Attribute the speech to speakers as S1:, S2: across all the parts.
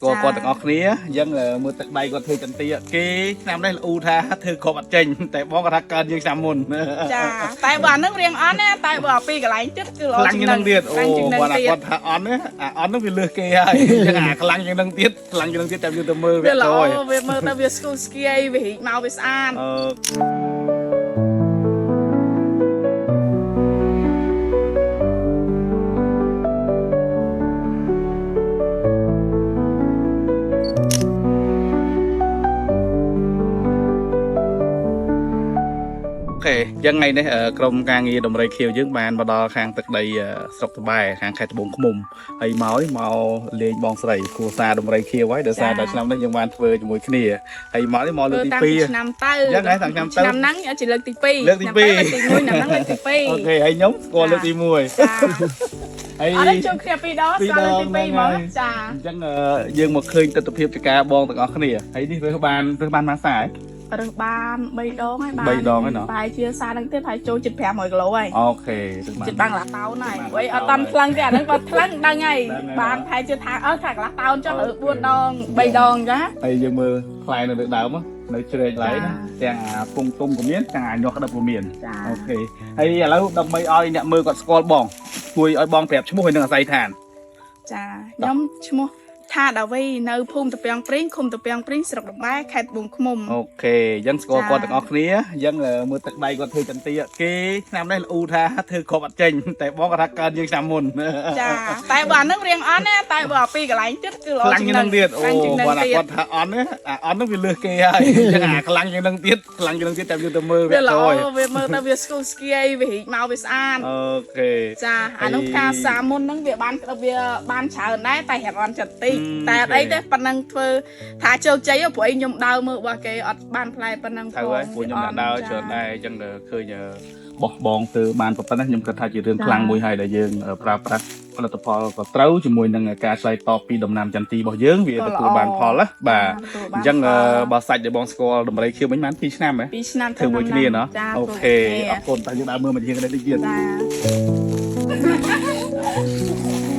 S1: ក៏គាត់ទាំងអស់គ្នាអញ្ចឹងមើលទឹកដៃគាត់ធ្វើចន្ទាគេឆ្នាំនេះល្អូថាធ្វើគ្រាប់អត់ចេញតែបងគាត់ថាកើនយើងឆ្នាំមុន
S2: ចាតែបើអានឹងរៀងអន់ណាតែបើពីកន្លែងទៀតគឺល្អ
S1: ខ្លាំងជាងនឹងទៀតអូ
S2: ខ្លាំងជាងនឹង
S1: គាត់
S2: ទៀត
S1: គាត់ថាអន់ណាអាអន់ហ្នឹងវាលើសគេហើយអញ្ចឹងអាខ្លាំងជាងនឹងទៀតខ្លាំងជាងនឹងទៀតតែយើងទៅមើលវា
S2: វាល្អ
S1: ចូល
S2: វាមើលទៅវាស្គូស្គីយវារីកមកវាស្អាត
S1: អឺ OK អញ្ចឹងថ្ងៃនេះក្រុមការងារដំរីខៀវយើងបានមកដល់ខាងទឹកដីស្រុកតបែខាងខេត្តត្បូងឃ្មុំហើយមកនេះមកលេងបងស្រីគ្រួសារដំរីខៀវហើយដោយសារតែឆ្នាំនេះយើងបានធ្វើជាមួយគ្នាហើយមកនេះមកលើកទី
S2: តាំងពី
S1: 2
S2: ឆ្នាំទៅ
S1: អញ្ចឹងហ៎តាំងឆ្នាំទៅ
S2: ឆ្នាំហ្នឹងជាលើកទី2
S1: លើកទី
S2: ឆ្នាំទៅលើកទី1ឆ្នាំហ្នឹងលើកទី2
S1: OK ហើយខ្ញុំស្គាល់លើកទី1
S2: ចា
S1: ហើយ
S2: អត់ទេជួបគ្នាពីរដង
S1: ពីរ
S2: ស្គាល់លើកទី
S1: ដង
S2: 2ហ្មង
S1: ហ្នឹងហើយ
S2: ចា
S1: អញ្ចឹងយើងមកឃើញទិដ្ឋភាពចការបងទាំងអស់គ្នាហើយនេះរើសបានរើសបានមួយសា
S2: រើសបាន3ដងហើយបាន
S1: បីដងហើយណោះ
S2: ប្រហែលជាសារហ្នឹងទៀតហើយចូលជិត500គីឡូហើយ
S1: OK រើសបាន
S2: ជិតបានកន្លះតោនហើយព្រោះអីអត់តាន់ថ្លឹងទេអាហ្នឹងគាត់ថ្លឹងដឹងហើយ
S1: ដឹងហើយ
S2: បានប្រហែលជាថាអើថាកន្លះតោនចុះលើ4ដង3ដងចា
S1: ហើយយើងមើលផ្លែនៅលើដើមហ៎នៅជ្រែកឡៃណាទាំងអាពងទុំក៏មានទាំងអាញាស់ក្តឹបក៏មាន
S2: ចា
S1: OK ហើយឥឡូវដើម្បីឲ្យអ្នកមើលគាត់ស្គាល់បងជួយឲ្យបងប្រាប់ឈ្មោះហើយនឹងអាស័យដ្ឋាន
S2: ចាខ្ញុំឈ្មោះថាដាវីនៅភូមិតាពាំងព្រីងឃុំតាពាំងព្រីងស្រុកដំបែខេត្តត្បូងឃ្មុំ
S1: OK អញ្ចឹងស្គាល់គាត់ទាំងអស់គ្នាអញ្ចឹងមើលទឹកដៃគាត់ធ្វើចន្ទាគេឆ្នាំនេះល្អូថាធ្វើគ្រាប់អត់ចេញតែបងគាត់ថាកើនយើងឆ្នាំមុន
S2: ចាតែបើអានឹងរៀងអន់ណាតែបើពីកន្លែងទៀតគឺល្អ
S1: ខ្លាំងជាងនឹងទៀតអូ
S2: ខ្លាំងជាងនឹង
S1: គាត់
S2: ទៀត
S1: គាត់ថាអន់ណាអាអន់ហ្នឹងវាលើសគេហើយអញ្ចឹងអាខ្លាំងជាងនឹងទៀតខ្លាំងជាងនឹងទៀតតែយើងទៅមើលវា
S2: វាល្អ
S1: ចូល
S2: វាមើលទៅវាស្គូស្គីយវារីកមកវាស្អាត
S1: OK
S2: ចាអានោះ
S1: ហើយ
S2: ផ្កាសាមុនហ្នឹងវាបានក្តឹបវាបានច្រើនដែរតែរៀងអន់ចិត្តតិច
S1: អឺ
S2: តែអត់អីទេប៉ុណ្ណឹងធ្វើថាជោគជ័យហ៎ព្រោះអីខ្ញុំដើរមើលរបស់គេអត់បានផ្លែប៉ុណ្ណឹង
S1: ត្រូវហើយព្រោះខ្ញុំអ្នកដើរច្រើនដែរអញ្ចឹងឃើញបោះបងទៅបានប៉ុណ្ណេះខ្ញុំគិតថាជារឿងខ្លាំងមួយហើយដែលយើងប្រើប្រាស់ផលិតផលក៏ត្រូវជាមួយនឹងការឆ្លើយតបពីដំណាំចន្ទីរបស់យើងវាទទួលបានផលណាបាទអញ្ចឹងបើសាច់ដែលបងស្គាល់ដំរីខៀវវិញបាន2ឆ្នាំហ៎
S2: 2ឆ្នាំ
S1: ធ្វើមួយគ្នាណោះ
S2: ចា
S1: OK អរគុណតែយើងដើរមើលមួយជាងនេះតិចទៀត
S2: ចា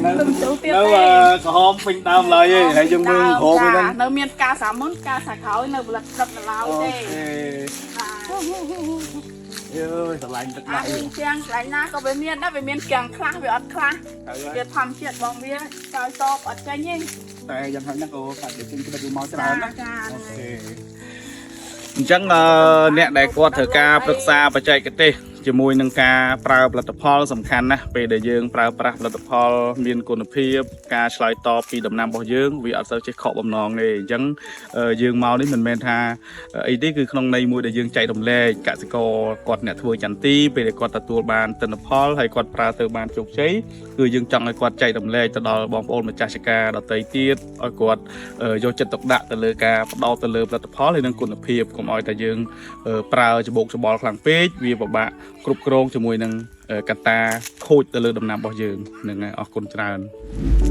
S1: នៅ
S2: ទៅចូលទៀត
S1: នៅ
S2: ទេ
S1: ក្រហមពេញដើមឡើយឯងហើយយើងមើលក្រហមហ្នឹង
S2: នៅមានផ្កាសាមុនផ្កាសាក្រោយនៅផលិតក្តឹបនៅឡើយ
S1: អូ
S2: ទេ
S1: ខេ
S2: បាទ
S1: យើស្រឡាញ់ទឹក
S2: អា
S1: ដៃ
S2: វិញជាងកន្លែងណាក៏វាមានដែរវាមានគាំងខ្លះវាអត់ខ្លះ
S1: ត្រូវហើយ
S2: វាធម្មជាតិបងវាឆ្លើយតបអត់ចេញទេ
S1: តែយ៉ាងហោចណាស់ក៏កាត់ទៅចេញក្តិតវាមកច្រើនណា
S2: ចា
S1: OK អញ្ចឹងអ្នកដែលគាត់ត្រូវការប្រឹក្សាបច្ចេកទេសជាមួយនឹងការប្រើផលិតផលសំខាន់ណាស់ពេលដែលយើងប្រើប្រាស់ផលិតផលមានគុណភាពការឆ្លើយតបពីដំណាំរបស់យើងវាអត់សូវចេះខកបំណងទេអញ្ចឹងយើងមកនេះមិនមែនថាអីទេគឺក្នុងន័យមួយដែលយើងចែករំលែកកសិករគាត់អ្នកធ្វើចន្ទីពេលដែលគាត់ទទួលបានទិន្នផលហើយគាត់ប្រើទៅបានជោគជ័យគឺយើងចង់ឲ្យគាត់ចែករំលែកទៅដល់បងប្អូនម្ចាស់ចការដទៃទៀតឲ្យគាត់យកចិត្តទុកដាក់ទៅលើការផ្ដោតទៅលើផលិតផលហើយនិងគុណភាពកុំឲ្យតែយើងប្រើច្បោកច្បល់ខ្លាំងពេកវាពិបាកគ្រប់គ្រងជាមួយនឹងកត្តាខូចទៅលើដំណាំរបស់យើងហ្នឹងហើយអរគុណច្រើន។